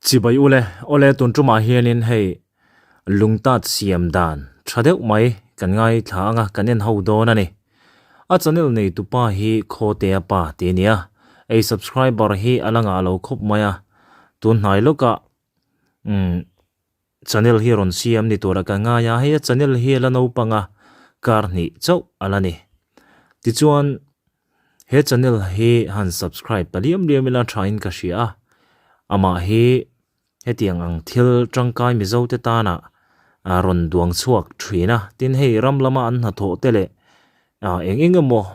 Chibai ule, awle tun tumah hianin hei lungtat siam dan tha deuh mai kan ngaithla anga kan en ho dawn a ni. A channel nei tupa hi Khawtea pa tih a ni a, ei subscriber hi a la ngah lo khawp mai a, tun hnai lawkah umm channel hi rawn siam ni tura ka ngai a, hei a channel hi a la naupang a, kar hnih chauh a la ni. Tichuan he channel hi han subscribe ta liam liam ila thain ka hria a, amah hi hetiang ang thil tangkai Mizo te tana rawn duang chhuak thin a, tin hei ram lama an hnathawh te leh eng eng emaw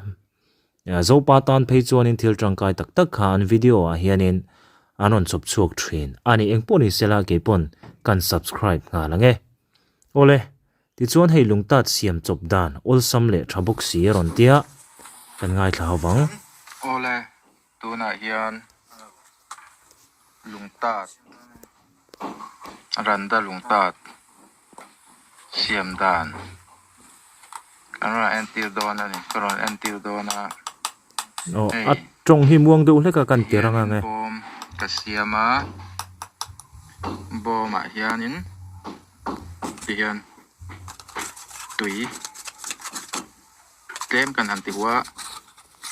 Zopa tan phei chuanin thil tangkai tak tak kha an video ah hianin an rawn chawp chhuak thin a ni. Engpawh ni sela keipawn kan subscribe nghal ang e. Awle, tichuan hei lungtat siam chawp dan awlsam leh tha bawk si a rawn tia kan ngaithla ho vang. Awle, tunah hian lungtat, randa lungtat siam dan kan rawn entir dawn a ni ka rawn entir dawn a Aw a tawng hi muang deuh hlek a kan tir anga nge. Bawm ka siam a bawmah hianin tihian tui tlem kan han ti huh a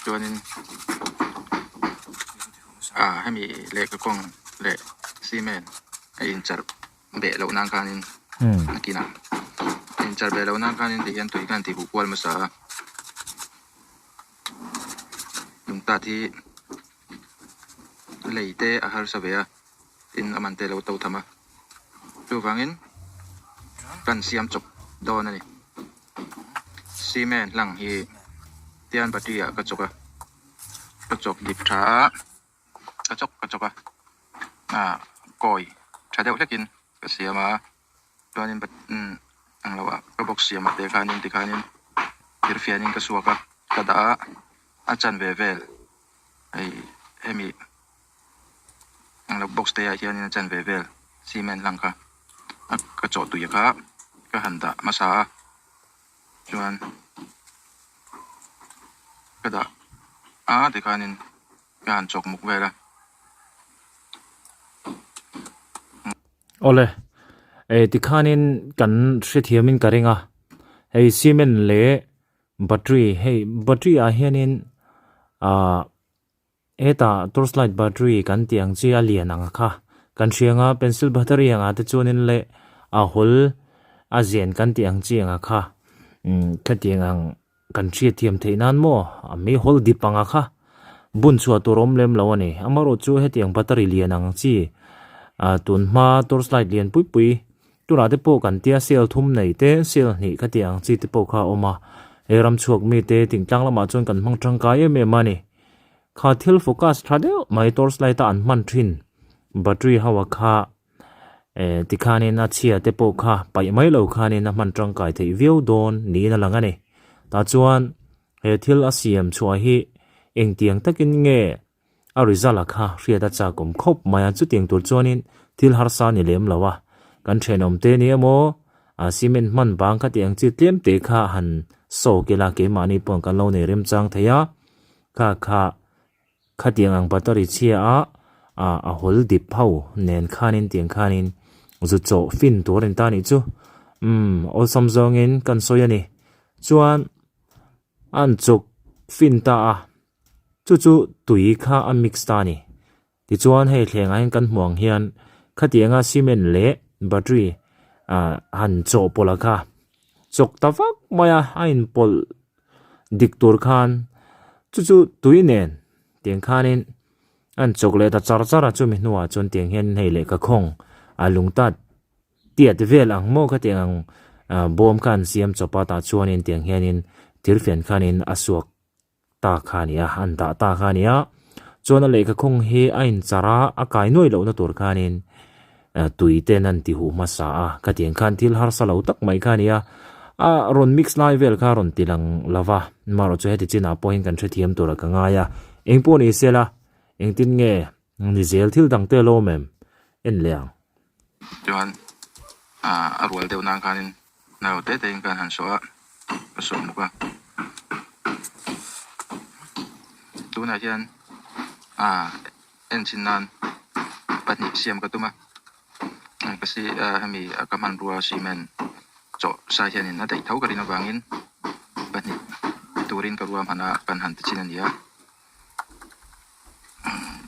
chuanin ah hemi lehkha kawng leh cement a incharh beh loh nan khanin a kinah a incharh beh loh nan khanin tihian tui khan ti huh kual hmasa a lungtat hi lei te a harsa ve a tin a man te a lo to tham a chuvangin kan siam chawp dawn a ni cement hlang hi tian battery ah ka chawk a ka chawk dip tha a. Ka chawk ka chawk a ah kawi tha deuh hlekin ka siam a chuanin umm ang lo ah ka box siam ah te khanin tikhanin thirfianin ka suak a ka dah a a chanve vel hei hemi ang lo box te ah hianin a chanve vel cement hlang kha a ka chawh tui kha ka han dah hmasa a chuan ka dah a tikhanin. Ka han chawk muk vel a. Awle, eh tikhanin kan hrethiamin ka ring a, hei cement leh battery hei battery ah hianin ah hetah torch light battery kan tih ang chi a lian ang kha kan hria ang a pencil battery ang ah te chuanin leh a hawl a zen kan tih ang chi ang kha umm khatiang ang. Kan hriatthiam theih nan maw? A meihawl dip anga kha bun chhuah tur awm lem lo a ni. Amaherawh chu hetiang battery lian ang chi tun hma torch light lian pui pui tunah te pawh kan tia cell thum nei te cell hnih kha tih ang chi te pawh kha a awm a. He ram chhuak mite tingtlang lamah chuan kan hmang tangkai em em a ni. Kha thil focus tha deuh mai torch light a an hman thin battery ho a kha Eh, tikhanin a chhia te pawh kha paih mai lo khanin a hman tangkai theih viau dawn niin a lang a ni. Tah chuan he thil a siam chhuah hi engtiang takin nge a result a kha hriat a chak awm khawp mai a, chutiang tur chuanin thil harsa ni lem lo a. Kan thenawm te ni emaw, a cement hman bang kha tih ang chi tlem te kha han sawk ila keimahni pawh kan lo nei remchang thei a, kha kha Khatiang ang battery chhia a a hawl dip ho nen khanin tiang khanin zu chawh fin tur a ni ta nih chu umm awlsam zawngin kan sawi a ni chuan an chuk fin ta a chu chu tui kha a mix ta a ni tichuan hei thlengah hian kan hmuh ang hian khatianga cement leh battery ah han chawhpawlh a kha chawk ta vak mai a a inpawlh dik tur khan chu chu tui nen tiang khanin an chawk leh ta char char a chumi hnuah chuan tiang hian hei lehkha khawng a lung tat tiat vel ang maw khatiang ang ah bawm kha an siam chawp a tah chuanin tiang hianin thirfian khanin a suak ta kha a ni a an dah ta kha a ni a chuan a lehkha khawng hi a inchar a a kai nuai lohna tur khanin tui ten an ti huh hmasa a khatiang khan thil harsa lo tak mai kha a ni a a rawn mix lai vel kha a rawn ti lang lo va amaherawh chu heti chinah pawh hian kan hrethiam tur a ka ngai a engpawh ni sela engtin nge ni zel thil dang te a lo awm em en leh ang. Chuan a rual deuh nan khanin nau te te in kan han sawh a ka sawh muk a tunah hian ah en chin nan pahnih siam ka tum a. Ka si hemi ka hmanrua cement chawh sa hianin a daih tho ka rin avangin pahnih turin ka ruahman a kan han ti chin a ni a.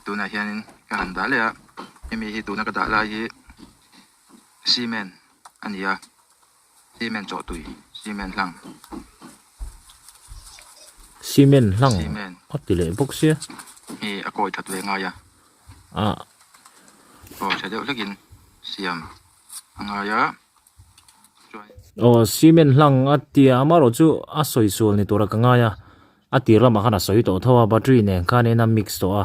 Tunah hianin ka han dah leh a, hemi hi tuna ka dah lai hi cement a ni a, cement chawhtui cement hlang. Cement hlang a ti leh bawk sia. Hi a kawi that ve ngai a. Ah. Aw tha deuh hlekin siam a ngai a. Aw cement hlang a tia amaherawh chu a sawi sual ni tura ka ngai a. A tir lamah khan a sawi tawh tho a battery nen khanin a mix tawh a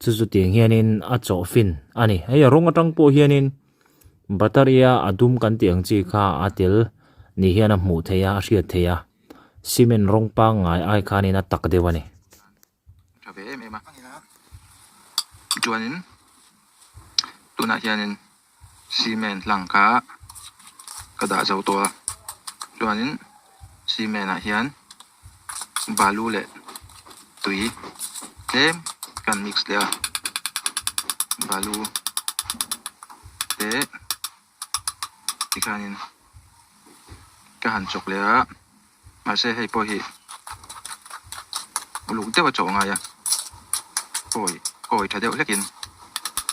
chu chu tiang hianin a chawh fin a ni. Hei a rawng atang pawh hianin battery a a dum kan tih ang chi kha a tel ni hian a hmuh theih a a hriat theih a cement rawng pangngai ai khanin a tak deuh a ni. Tha ve em em a. Chuanin tunah hianin cement hlang kha ka dah zo tawh a. Chuanin cement ah hian balu leh tui tlem kan mix leh a. Balu te tikhanin ka han chawk leh a. Mahse hei pawh hi uluk deuh a chawh ngai a, kawi kawi tha deuh hlekin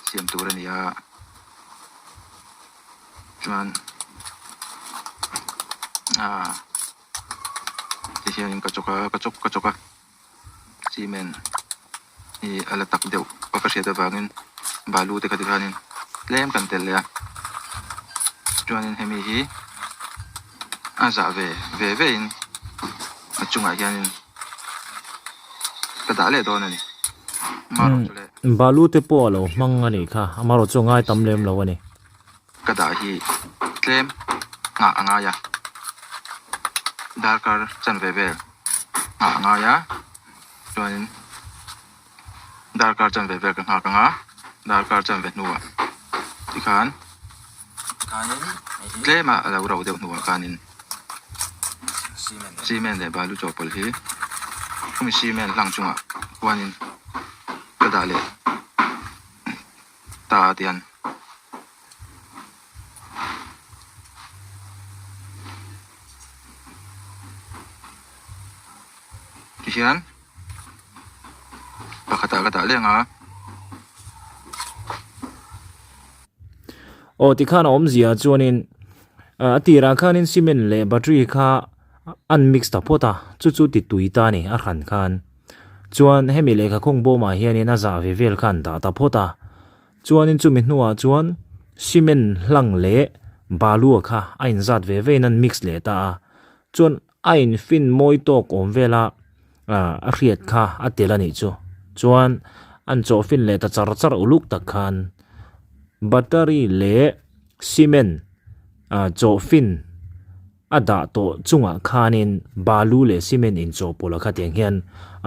siam tur a ni a, chuan aaa ti hianin ka chawk a ka chawk ka chawk a cement hi a la tak deuh a ka hriat avangin balu te kha tikhanin tlem kan tel leh a chuanin hemi hi a zah ve ve ve in a chungah hianin ka dah leh dawn a ni Balu te pawh a lo hmang a nih kha amaherawh chu a ngai tam lem lo a ni. Ka dah hi tlem nghah a ngai a, darkar chanve vel nghah a ngai a, chuanin darkar chanve vel ka nghak ang a, darkar chanve hnuah tikhan tlema a lo ro deuh hnuah khanin cement leh balu chawhpawlh hi chumi cement hlang chungah khuanin ka dah leh. Ta a tian. Tihian pakhatah ka dah leng a. Aw tikhan a awmzia chuanin a tirah khanin cement leh battery kha an mix ta phawt a chu chu ti tui ta a ni a hran khan. Chuan hemi lehkha khawng bawmah hianin a zah ve vel kha an dah ta phawt a. Chuanin chumi hnuah chuan cement hlang leh balua kha a inzat ve vein an mix leh ta a. Chuan a infin mawi tawk awm vela a hriat kha a tel a nih chu. Chuan an chawhfin leh ta char char uluk tak khan battery leh cement chawhfin A dah tawh chungah khanin balu leh cement inchawhpawlh a khatiang hian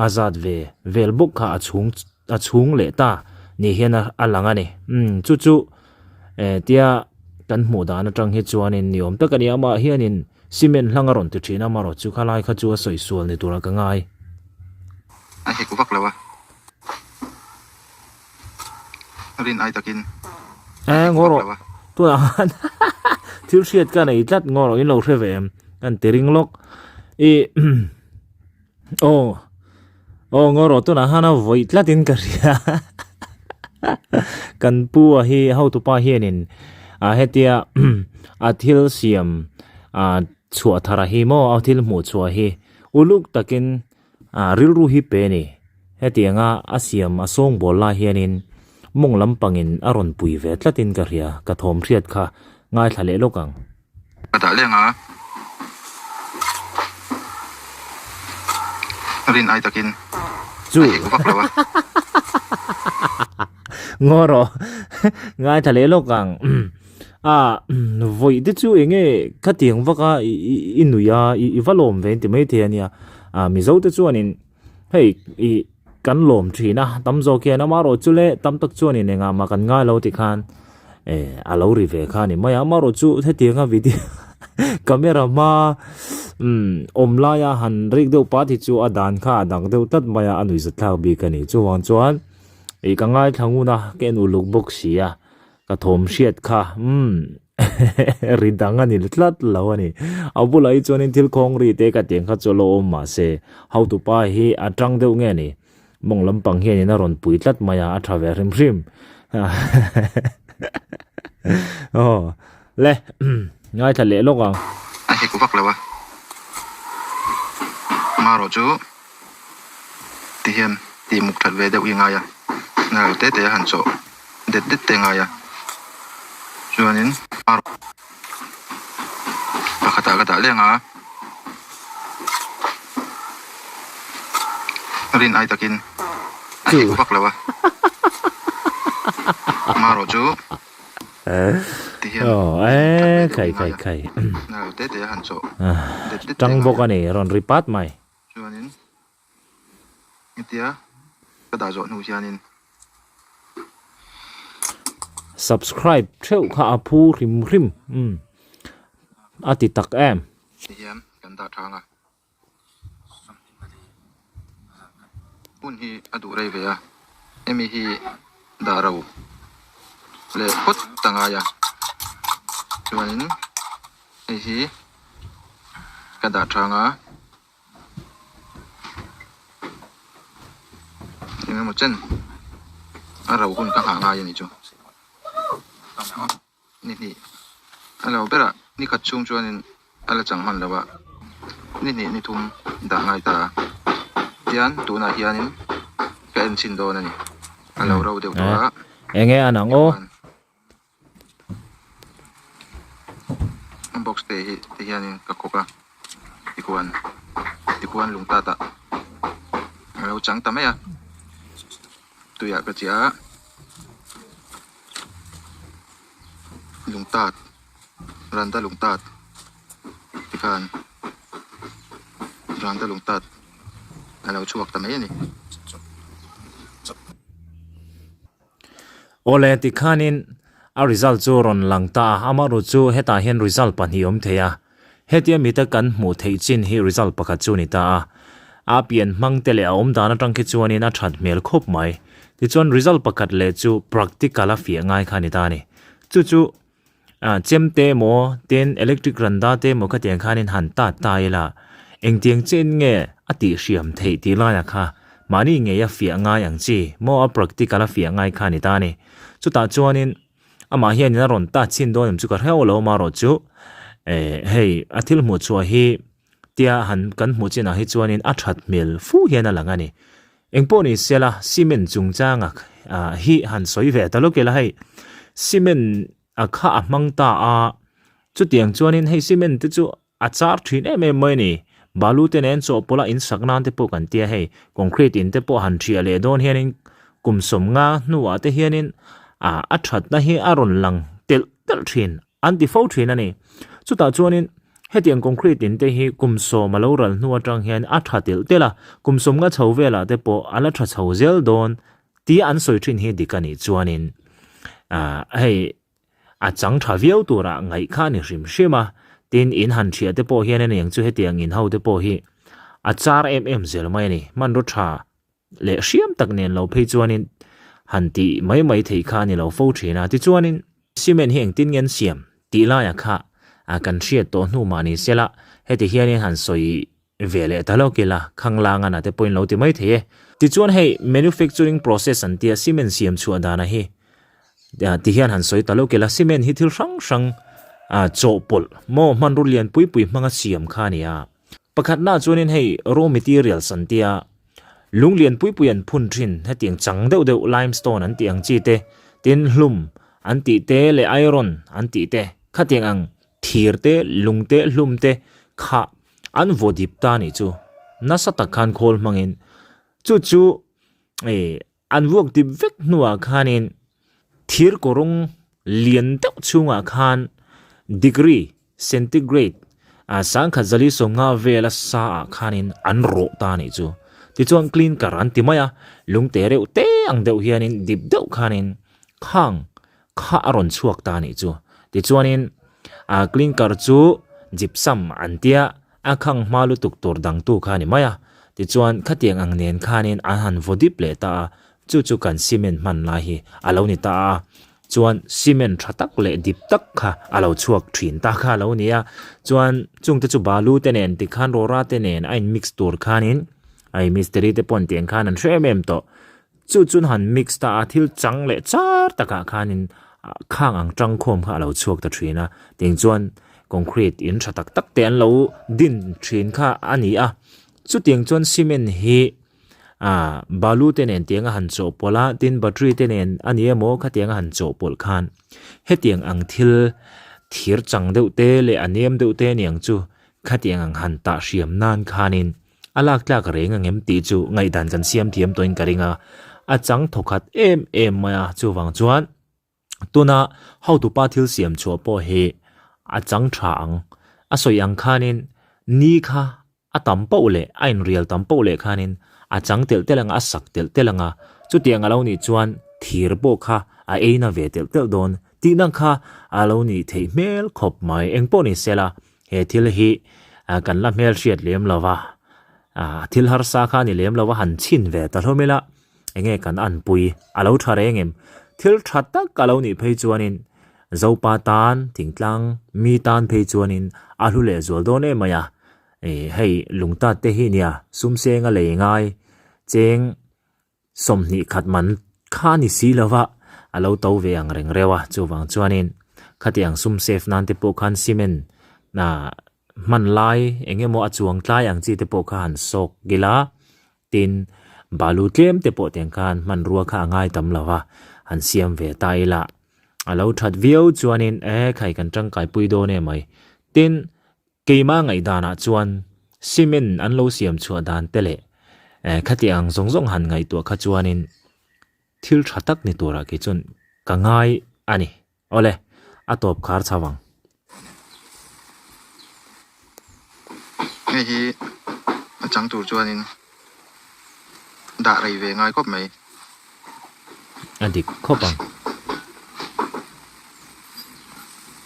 a zat ve vel bawk kha a chhung a chhung leh ta ni hian a lang a ni. Umm chu chu eh tia kan hmuh dan atang hi chuanin ni awm tak a ni. Amah hianin cement hlang a rawn ti thin a, amaherawh chu khalai kha chu a sawi sual ni tura ka ngai. A hek vak lo a. Rin ai takin Eh ngaw rawh tunah khan thil hriat ka nei tlat ngaw rawh in lo hre ve em kan ti ring lawk i aw aw ngaw rawh tunah khan a vawi tlat in ka hria kan pu a hi hotupa hianin a hetia a thil siam a chhuah thar a hi maw a thil hmuh chhuah hi uluk takin A rilru hi pe a ni. Hetianga a siam a sawngbawl lai hianin mawng lampangin a rawn pui ve tlatin ka hria, ka thawm hriat kha ngaithla leh lawk ang. Ka dah leng a, rin ai takin Chu. a hek vak lo a. Ngaw rawh, ngaithla leh lawk ang. A, vawi te chu eng nge khatiang vak a i nui a, i va lawm ve an ti maithei a nia. A, Mizo te chuanin hei i kan lawm thin a, tam zawk hian amaherawh chu le tam tak chuanin engah mah kan ngai lo tikhan e a lo ri ve kha a ni mai a. Amaherawh chu hetianga video camera hma umm awm laia han rik deuh pat hi chu a dan kha a dang deuh tlat mai a, a nuihzat thlak bik a ni. Chuvang chuan i ka ngaithla ngun a, ka en uluk bawk si a. Ka thawm hriat kha umm ri dang a ni tlat lo a ni. A bulah hi chuanin thil khawng ri te ka tiang kha chu a lo awm mahse hotupa hi a tang deuh nge ni. Mawng lampang hianin a rawn pui tlat mai a, a tha ve hrim hrim. Aw le ngaithla leh lawk ang. A hek vak lo a, marawh chu ti hian tih muk that ve deuh hi ngai a, na lo te te a han chawh det det te ngai a, chuanin marawh pakhatah ka dah leng a. Rin ai takin a hek vak lo a, marawh chu ti hian Khai khai khai tang bawk a ni rawn ri pat mai. Chuanin hetia ka dah zawh hnu hianin. Subscribe theuh kha a phu hrim hrim a ti tak em. Ti hian kan dah thang a. Hun hi a duh rei ve a, hemi hi dah ro leh phawt ta ngai a, chuanin hei hi ka dah thang a, eng emaw chen a ro hun ka nghah ngai a ni chu. Ni hnih a lo berah ni khat chhung chuanin a la chang hman lo a, ni hnih ni thum dah ngai ta a, tian tunah hianin ka en chhin dawn a ni, a lo ro deuh tawh a. Enge an ang aw? Box te hi ti hianin ka kawk a, tikhuan tikhuan lung tat ah a lo chang ta mai a, tuiah ka chiah a. Lungtat Randa lungtat tikhan Randa lungtat a lo chhuak ta mai a ni. Awle tikhanin a result chu rawn lang ta a, amaherawh chu hetah hian result pahnih awm thei a, Hetia mita kan hmuh theih chin hi result pakhat chu a ni ta a. A pian hmang te leh a awm dan atang khi chuanin a that hmel khawp mai. Tichuan result pakhat leh chu practical a fiah ngai kha a ni ta a ni. Chu chu chem te emaw tin electric randa te emaw khatiang khanin han tat ta ila engtiang chen nge a tihhriam theih tih laiah kha mahni ngei a fiah ngai ang chi maw a practical a fiah ngai kha a ni ta a ni. Chutah chuanin Amah hianin a rawn ta chin dawn em chu ka hreuh lo amarawh chu eh hei a thil hmuh chhuah hi tia han kan hmuh chinah hi chuanin a that hmel fu hian a lang a ni. Engpawh ni sela cement chungchanga ah hi han sawi ve ta lawk ila hei cement a kha a hmang ta a chutiang chuanin hei cement te chu A char thin em em mai a ni. Balu te nen chawhpawlh a insak nan te pawh kan tia hei. Concrete in te pawh han thiah leh dawn hianin kum sawmnga hnuah te hianin ah a thatna hi a rawn lang telh telh thin an ti fo thin a ni. Chutah chuanin hetiang concrete in te hi kum sawm a lo ral hnu atang hian a tha telh telh a, kum sawmnga chho velah te pawh a la tha chho zel dawn tia an sawi thin hi dik a nih chuanin ah hei A chang tha viau turah ngaih kha a ni hrim hrim a, tin in han thiah te pawh hian aniang chu hetiang in ho te pawh hi a char em em zel mai a ni. Hmanraw tha leh hriam tak nen lo phei chuanin han tih mai mai theih kha a ni lo fo thin a. Tichuanin cement hi engtin nge an siam tih laiah kha kan hriat tawh hnu mah ni sela heti hianin han sawi ve leh ta lawk ila, khanglang a na te pawhin lo ti mai thei e. Tichuan hei manufacturing process an tia cement siam chhuah dana hi ti hian han sawi ta lawk ila, cement hi thil hrang hrang chawhpawlh maw hmanraw lian pui pui hmanga siam kha a ni a. Pakhatnaah chuanin hei raw materials an tia lung lian pui pui an phun thin hetiang chang deuh deuh limestone an tih ang chi te, tin hlum an tih te leh iron an tih te khatiang ang Thir te, lung te, hlum te kha an vaw dip ta nih chu. Nasa tak khan khawl hmangin chu chu eh an vuak dip vek hnuah khanin thir kawrawng lian deuh chhungah khan degree centigrade ah sangkhat zali sawmnga vela sa ah khanin an rawh ta nih chu. Tichuan clinker an ti mai a, lungte reuh te ang deuh hianin dip deuh khanin khang kha a rawn chhuak ta anih chu. Tichuanin ah clinker chu gypsum an tia a khang hma lutuk tur dangtu kha a ni mai a. Tichuan khatiang ang nen khanin an han vaw dip leh ta a, chu chu kan cement hman lai hi a lo ni ta a. Chuan cement tha tak leh dip tak kha a lo chhuak thin ta kha a lo ni a. Chuan chungte chu balu te nen tikhan rawra te nen a in mix tur khanin ai mistiri te pawh an tih ang khan an hre em em tawh. Chu chun han mix ta a thil chang leh char takah khanin khang ang tangkhawm kha a lo chhuak ta thin a. Tiang chuan concrete in tha tak tak te an lo din thin kha a ni a. Chutiang chuan cement hi ah balu te nen tiang a han chawhpawlh a tin battery te nen a ni emaw khatiang a han chawhpawlh khan hetiang ang thil thir chang deuh te leh a nem deuh te aniang chu khatiang ang han tah hriam nan khanin a lak tlak reng ang em tih chu ngaihdan kan siam thiam tawhin ka ring a a chang thawkhat em em mai a chuvang chuan. Tuna hotupa thil siam chhuah pawh hi a chang tha ang. A sawi ang khanin ni kha a tam poh leh a inrial tam poh leh khanin a chang telh telh ang a, a sak telh telh ang a. Chutiang a lo nih chuan thir pawh kha a eina ve telh telh dawn tihna kha a lo nih theih hmel khawp mai. Engpawh ni sela he thil hi kan la hmelhriat lem lo va, thil harsa kha a ni lem lo va, han chhin ve ta hlawm ila. Enge kan anpui a lo tha reng em? Thil tha tak a lo nih phei chuanin Zopa tan, thingtlang mi tan phei chuanin a hlu leh zual dawn em mai a. Ih hei lungtat te hi nia sumseng a lei ngai cheng 20 khat man kha ni si lova a lo to ve ang reng reuh a. Chuvang chuanin khatiang sum save nan te pawh khan cement hman lai eng emaw a chuang tlai ang chi te pawh kha han sawk ila. Tin, balu tlem te pawh tiang khan hmanrua kha a ngai tam lo va, han siam ve ta ila. A lo that viau chuanin e khai kan tangkai pui dawn em mai. Tin, keima ngaihdanah chuan cement an lo siam chhuah dan te leh khati ang zawng zawng han ngaihtuah kha chuanin thil tha tak ni turah kei chuan ka ngai a ni. Awle, a tawp khar chho ang. Hei hi a chang tur chuanin dah rei ve ngai khawp mai. A dik khawp ang.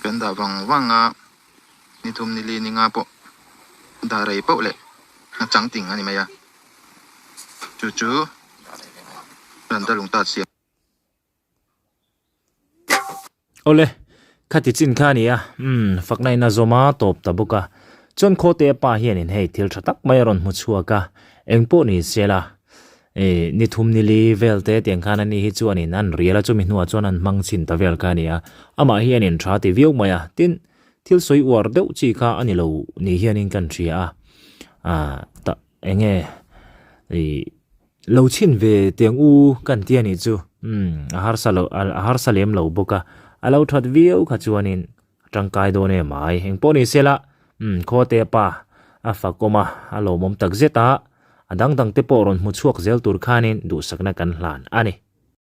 Kan dah vang vang a, ni thum ni li ni nga pawh dah rei pauh leh a chang ting a ni mai a. Chu chu Ranta lungtat siam. Awle, khati chin kha a ni a, umm, fakna in a zawm a, tawp ta bawk a. Chuan khawte a pa hianin hei thil tha tak mai a rawn hmu chhuak a, eng pawh ni se la, ih, ni thum ni li vel te tiang khan ani hi chuanin an rial a, chumi hnuah chuan an hmang chhin ta vel kha a ni a. Amah hianin tha ti viau mai a, tin, thil sawi uar deuh chi kha a ni lo ni hianin kan hria a, ah, ta, eng nge, ih, Lo chhin ve tiang u kan ti a nih chu. Umm a harsa lo a harsa lem lo bawk a. A lo that viau kha chuanin a tangkai dawn em ai. Eng pawh ni sela umm khawte pa a fakawm a, a lawmawm tak zet a. A dang dang te pawh rawn hmu chhuak zel tur khanin duhsakna kan hlan a ni.